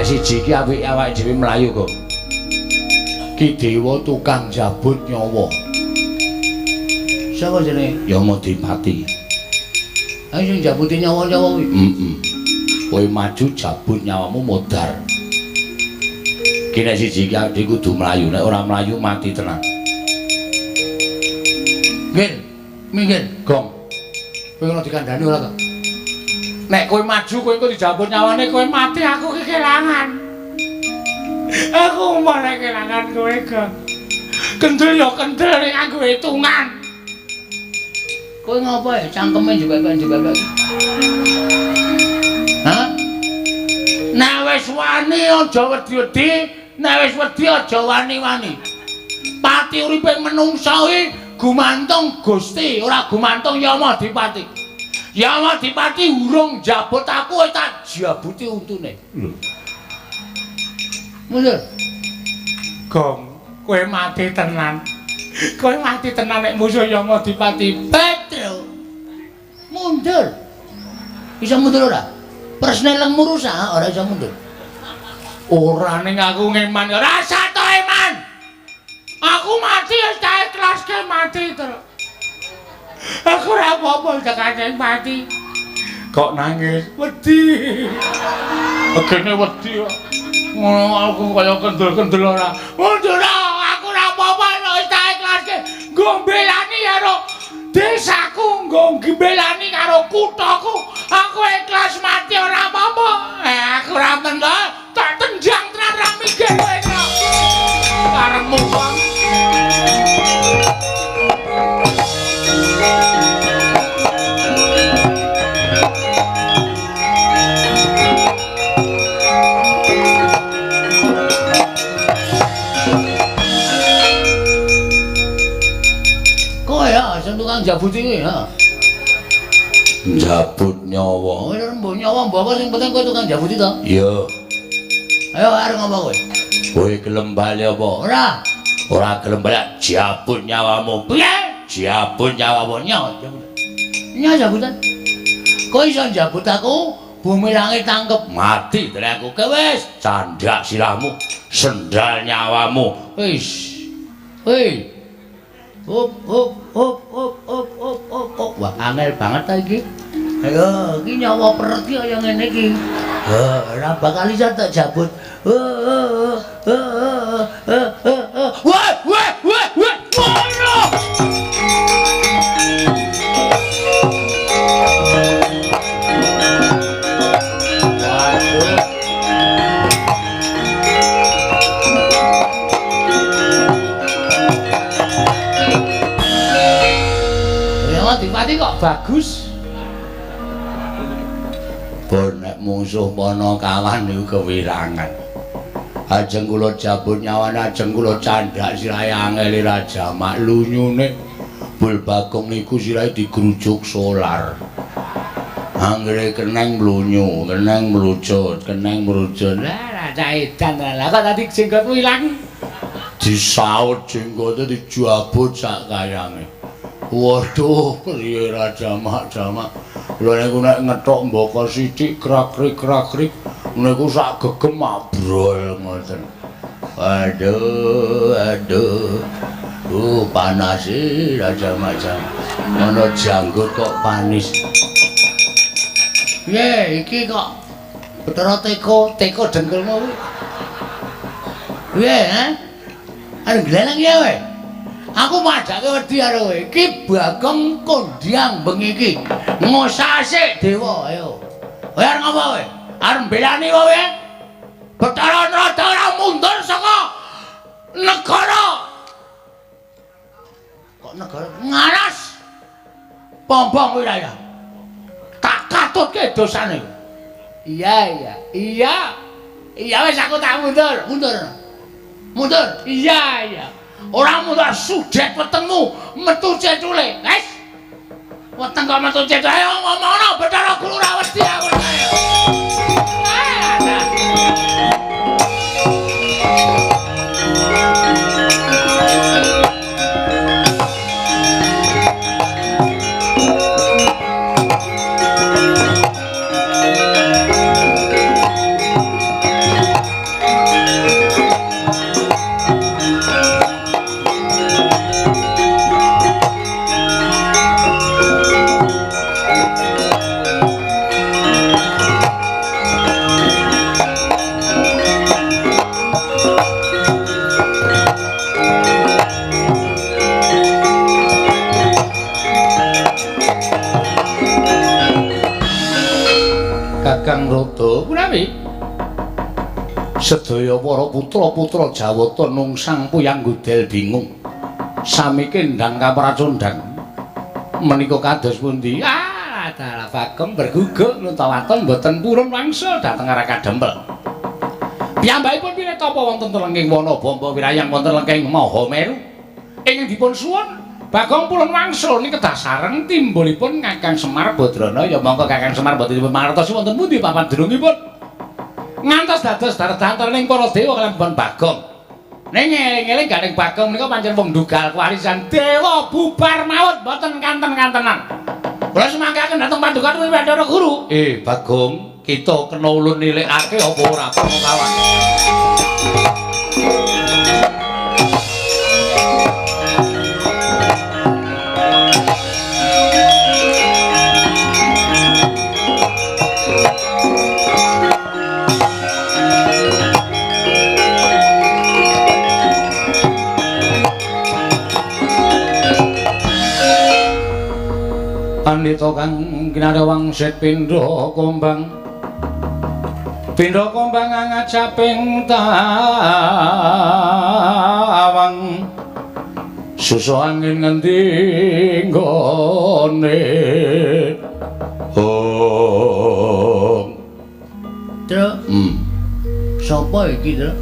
Siji iki apike awake dhewe mlayu kok. Ki dewa tukang jabut nyawa. Sapa jenenge? Yamadipati. Ayo sing jabuti nyawa-nyawa kuwi. Heeh. Kowe maju jabut nyawamu modar. Ki nek siji iki awake kudu mlayu, nek ora mlayu mati tenan. Minggir, minggir, Gong. Kowe ngono dikandhani ora to? Nek kowe maju kowe engko dijabut nyawane kowe mati aku kekelangan. Aku malah kelangan kowe, Gong. Kendel ya kendel ning nganggo hitungan. Kowe ngopo ya cangkeme jebek-jebek? Hah? Nek wis wani aja wedi-wedi, nek wis wedi aja wani-wani. Pati uripe menungsa kuwi gumantung Gusti, ora gumantung Yamadipati. Yamadipati urung njabut aku wis tak jabuti untune. Lho. Mundur. Gong, kowe mati tenan. Kowe mati tenan nek musuh Yamadipati. Petro. Mundur. Bisa mundur ora? Persnelengmu rusak ora iso mundur. Ora ning aku ngeman rasa to eman. Aku mati wis tak ikhlaske mati terus. Aku ora apa-apa tekane mati. Kok nangis? Wedi. Begene wedi kok. Ngono aku kaya kendel-kendel ora. Mundur aku ora apa-apa wis tak ikhlaske. Nggo mbelani karo desaku, nggo mbelani karo kuthaku. Aku ikhlas mati ora apa-apa. Aku ora mentho, tak tenjang tenan ra mikir kowe kok. Karepmu wong. Kowe ya sing tukang jabuti kuwi ha. Njabut nyawa. Kowe mbok nyawa mbok apa sing penting kowe tukang jabuti to? Iya. Ayo arep ngopo kowe? Kowe gelem bali apa? Ora. Ora gelem bali jabut nyawamu. Piye? Jabut nyawamu. Nyawa jabut. Nyawa jabutan. Kowe iso njabut aku, bumi langit tangkep mati tenan aku. Kowe wis candhak sirahmu, sendal nyawamu. Wis. Hei. Hop hop hop hop hop hop hop hop. Wah, angel banget ta iki. Ayo, iki nyawa peret iki kaya ngene iki. Heh, ora bakal iso tak jabut. Wah, wah, wah, wah. Ngono. Waduh. Yamadipati kok bagus. Pun nek mungsuh Panakawan niku kewirangan. Ajeng kula jabut nyawane, ajeng kula candhak sirahe angele Raja Mak lunyune. Bul Bagong niku sirahe digrujuk solar. Anggere keneng mlunyu, keneng mlucut, keneng mrucut. Lah cah edan lah kok tadi jenggotmu ilang. Disaut jenggote dijabut sak kayange. Waduh, priye ra jamak-jamak. Lha niku nek ngethok mbaka sithik krak-krik-krak-krik niku sak gegem abrol ngoten. Aduh, aduh. Panas e ra jamak-jamak. Ana janggut kok panis. Piye iki kok Bathara teko, teko dengkulmu kuwi. Piye, ha? Arep gleleng ya kowe. Aku madhake wedi karo kowe. Iki Bagong kondhang bengi iki. Ngosasik dewa, ayo. Kowe arep ngopo kowe? Arep mbelani kowe? Bathara Narada ora mundur saka negara. Kok negara ngaras? Pombong wilayah. Tak katutke dosane. Iya, iya. Iya. Iya wis aku tak mundur. Mundur. Mundur. Iya, iya. Ora mundur sudet wetengmu metu cecule. Wis. Weteng kok metu cecule. Ayo ngomongno Bathara Guru ora wedi aku. Ayo. Kakang Rada punawi sedaya para putra-putra Jawata nungsang puyang godel bingung sami kendang kapracondang menika kados pundi? Ah, dalah Bagong berguguk nuntawaton mboten purun wangsul dhateng arah Kadempel. Piyambakipun pinetapa wonten telenging wana bamba wirayang wonten lengking Mahameru ingkang dipun suwun Bagong purun wangsul niki kedah sareng timbulipun Kakang Semar Badrana. Ya monggo Kakang Semar mboten dipun mangertosi wonten pundi papan dunungipun ngantos dados dardantaning para dewa kaliyan Bagong. Ning eling-eling gandeng Bagong menika pancen wong ndugal kewarisan dewa bubar maut mboten kanten-kantenan. Kula semangkaken dhateng paduka Bathara Guru. Bagong, kita kena ulun nilikake apa ora kawan? Pandita kang kinarya wangsit pindha kombang pindha kombang ngajaping tawang susu angin ngendi nggone. Oh Truk. Sapa iki, Truk?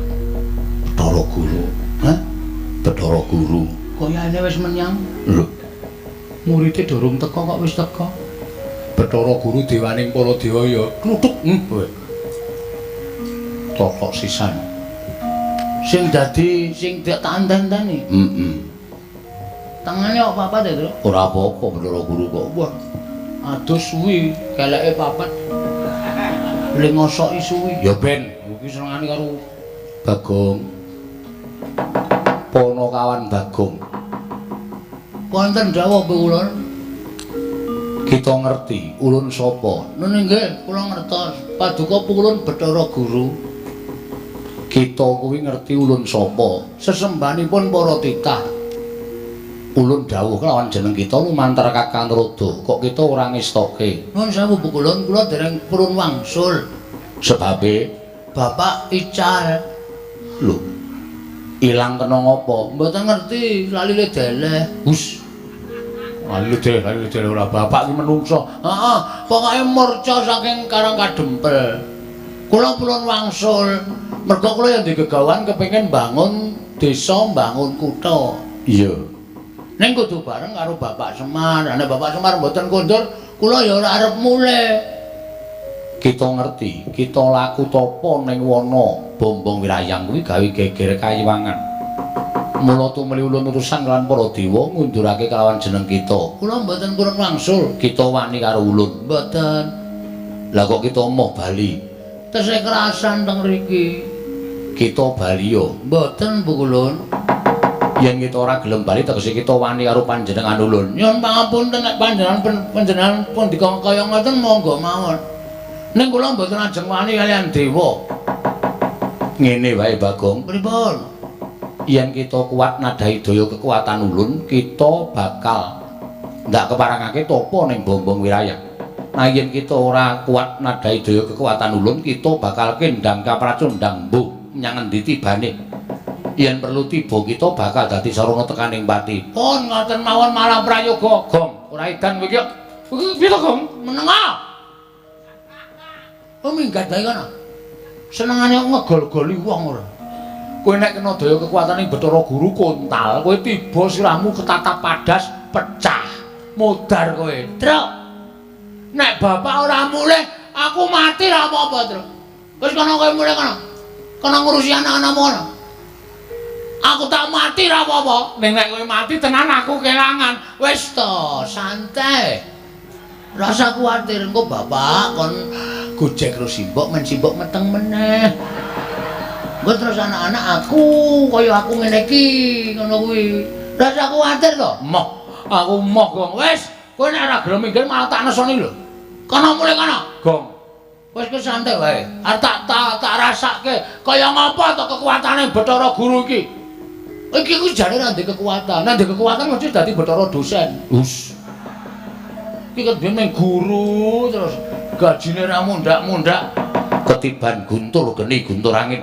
Bathara Guru. Hah? Bathara Guru. Kayane wis menyang. Lho. Murite durung teka kok wis teka. Bathara Guru dewaning para dewa ya kluthuk. Kowe. Totok sisan. Sing dadi sing tak tanten-teni. Heeh. Tangane kok papat ya, Truk? Ora apa-apa Bathara Guru kok. Wah. Aduh suwi, keleke papat. Le ngosoki suwi. Ya ben, iki senengane karo Bagong. Ponokawan Bagong. Wonten dawuh kula. Kita ngerti ulun sapa? Nun nggih, kula ngertos. Paduka pulun Bathara Guru. Kita kuwi ngerti ulun sapa? Sesembahanipun para titah. Ulun dawuh kelawan jeneng kita lumantar Kakang Rada. Kok kita ora ngestoke? Nun sewu kulun, kula dereng purun wangsul. Sebabe Bapak ical. Lho. Ilang kena ngopo? Mboten ngerti, lalile deleh. Hus. Lali deleh ora bapak iki menungso. Heeh, pokoke murca saking Karang Kadempel. Kula purun wangsul. Mergo kula yang digegawan kepengin bangun desa, bangun kutha. Iya. Ning kudu bareng karo Bapak Semar. Nek Bapak Semar mboten kondur, Kula ya ora arep mulih. Kita ngerti, kita laku tapa ning wana Bombong Wirayang kuwi gawe geger kayiwangan. Mula tumuli ulun urusan lan para dewa ngundurake kelawan jeneng kita. Kula mboten purun wangsul. Kita wani karo ulun. Mboten. Lah kok kita moh bali? Tesih kerasan teng mriki. Kita bali yo. Mboten Bu Kulun. Yen kita ora gelem bali tegese kita wani karo panjenengan ulun. Nyuwun pangapunten nek panjenengan panjenengan pun dikon kaya ngoten monggo mawon. Ning kula mboten ajeng wani kaliyan dewa. Ngene wae Bagong. Pripun? Yen kita kuat nadhahi daya kekuatan ulun, kita bakal ndak keparangake tapa ning Bombong Wirayang. Nah yen kita ora kuat nadhahi daya kekuatan ulun, kita bakal kendang kapracundang mbuh menyang endi tibane. Yen perlu tiba kita bakal dadi sarana tekaning pati. Pun ngoten mawon malah prayoga. Gong, ora edan kowe iki. Piye to, Gong? Menengah. Oh minggat bae kono. Senengane ngegol-goli wong ora. Kowe nek kena daya kekuatane Bathara Guru kontal, kowe tiba sirahmu ketatap padas pecah. Modar kowe. Truk. Nek bapak ora mulih, aku mati ra apa-apa, Truk. Wis kono kowe mulih kono. Kono ngurusi anak-anakmu kono. Aku tak mati ra apa-apa. Ning nek kowe mati tenan aku kelangan. Wis to, santai. Rasa kuwatir engko bapak kon gojek karo simbok men simbok meteng meneh. Engko terus anak-anak aku kaya aku ngene iki ngono kuwi. Rasa kuwatir to? Moh, aku moh, Gong. Wis, kowe nek ora gelem minggir malah tak nesoni lho. Kono mulih kono. Gong. Wis kowe santai wae. Arep tak rasake kaya ngapa to kekuatane Bathara Guru iki. Iki ku jane ora ndek kekuatan. Nek ndek kekuatan mesti dadi Bathara dosen. Hus. Iki kan biyen guru terus gajine ra mundhak-mundhak ketiban guntur geni guntur angin.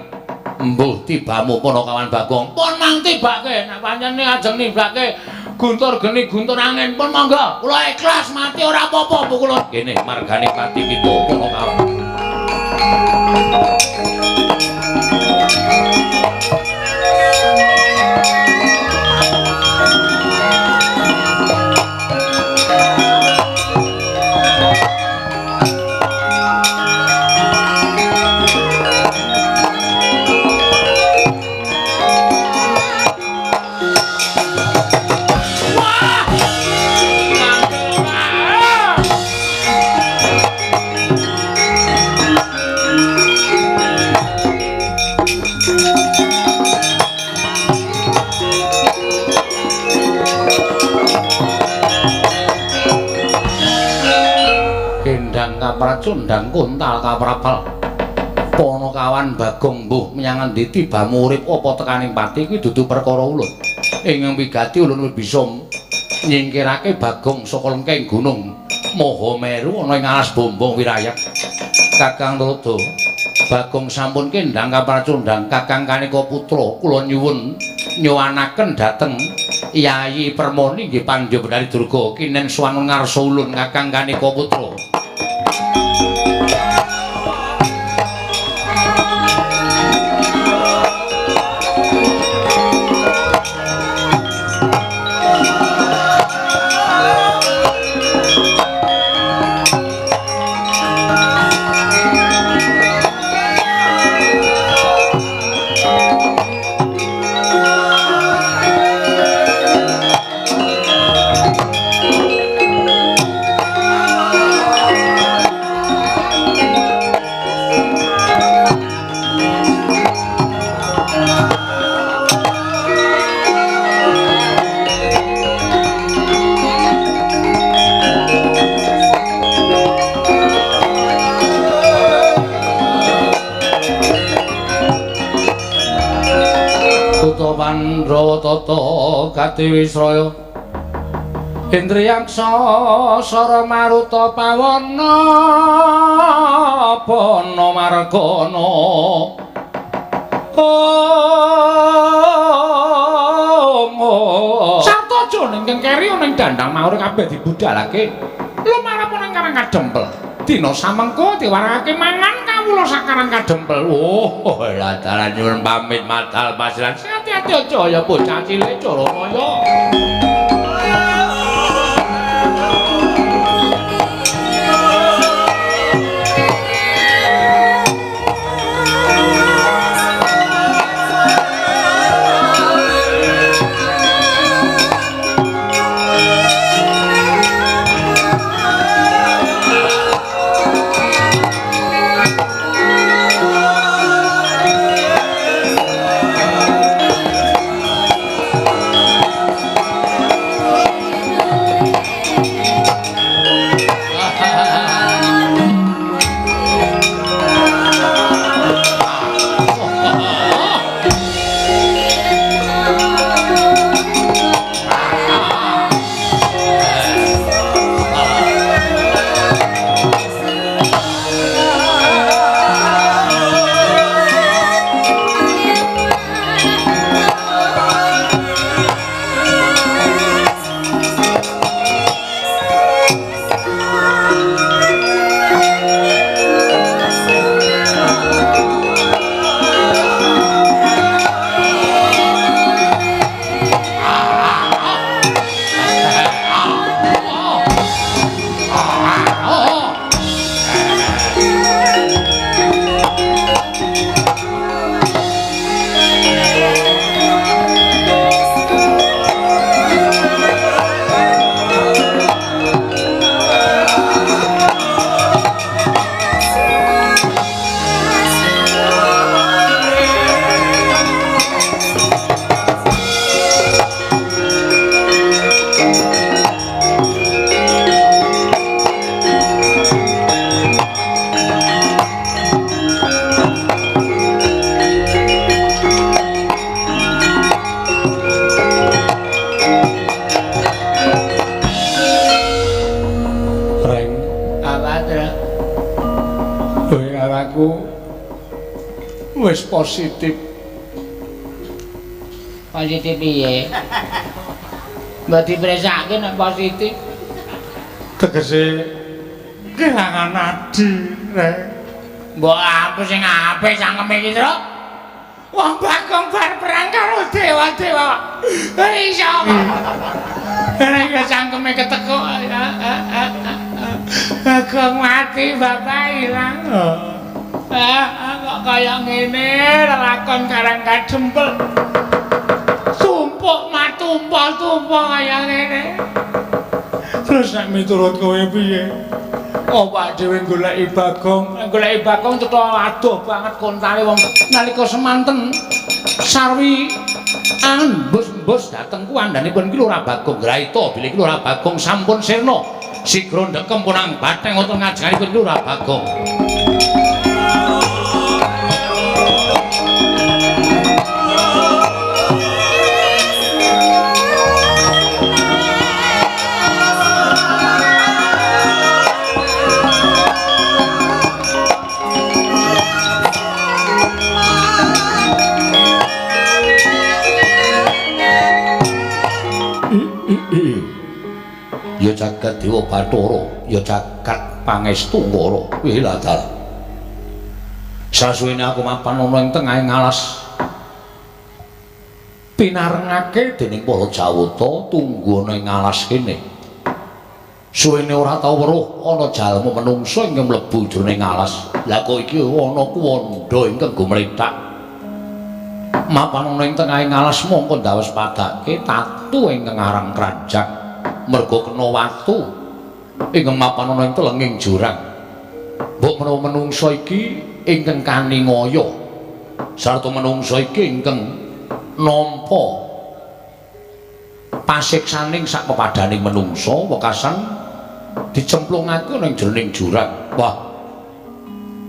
Mbuh tibamu Panakawan Bagong. Pun mang tibake nek pancen ajeng nibake guntur geni guntur angin pun monggo. Kula ikhlas mati ora apa-apa Bu kula. Kene margane pati kita Panakawan. Kapracundang kontal kaprapal. Panakawan Bagong mbuh menyang endi tibamu urip apa tekaning pati kuwi dudu perkara ulun. Ing wigati ulun wis bisa nyingkirake Bagong saka lengking gunung Mahameru ana ing alas Bombong Wirayang. Kakang Tuladha, Bagong sampun kendhang kapracundang Kakang Kanika putra kula nyuwun nyuwanaken dhateng Yayi Permoni nggih Panjabendari Durga kinen swangun ngarsa ulun Kakang Kanika putra. Pandhawa tata katiwisraya Indriyaksa sara maruta pawana bana margana. Om Sartojo ning keri ning dandang maur kabeh dibudalake lumarep nang Karang Kadempel. Dina samengko diwarake mangan kawula sakarang Kadempel. Oh, lah dalan nyuwun pamit madal pasiran. Hati-hati aja ya bocah cilik Caramaya. Wis positif. Positif piye? Mbok dipresake nek positif. Tegese kelangan adi, Rek. Mbok apa sing apik cangkeme iki, Truk? Wong Bagong bar perang karo dewa-dewa. Iso. Nek cangkeme ketekuk. Bagong mati, bapak ilang. Kok kaya ngene lelakon karang kadempel. Tumpuk matumpah-tumpah kaya ngene. Terus nek miturut kowe piye? Awak dhewe goleki Bagong, goleki Bagong cetha adoh banget kontale wong nalika semanten sarwi anembus-embus dateng ku andhanipun iki Lurah Bagong Graita, bilih iki Lurah Bagong sampun sirna. Sigra ndekem punang batheng wonten ngajenganipun Lurah Bagong. Ya jagat Dewa Bathara, ya jagat Pangestu Ngara. Wiladar. Sasuwene aku mapan ana ing tengahing alas. Pinarengake dening para Jawata tunggu ana ing alas kene. Suwene ora tau weruh ana jalma menungsa ingkang mlebu jroning alas. Lah kok iki ana kuwandha ingkang gumlethak. Mapan ana ing tengahing alas mongko ndawes padake tatu ingkang aran kranjak. Merga kena watu ingkang mapan ana ing telenging jurang. Mbok menawa menungsa iki ingkang kaningaya sarta menungsa iki ingkang nampa pasiksaning sak pepadaning menungsa wekasan dicemplungake ana ing jroning jurang. Wah,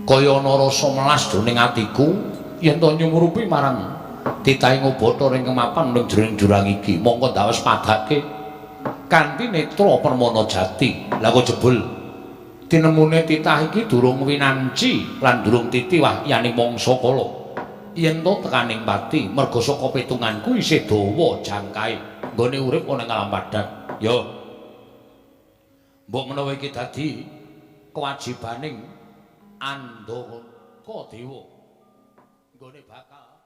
kaya ana rasa melas jroning atiku yen to nyumurupi marang titahing Bathara ingkang mapan ing jroning jurang iki. Mongko ndawes padake kanthi netra permana jati. Lah kok jebul tinemune titah iki durung winanci lan durung titi wahyaning mangsa kala. Yen to tekaning pati merga saka pitunganku isih dawa jangkae nggone urip ana ing alam padhang. Yo. Mbok menawa iki dadi kewajibaning Andaka Dewa nggone bakal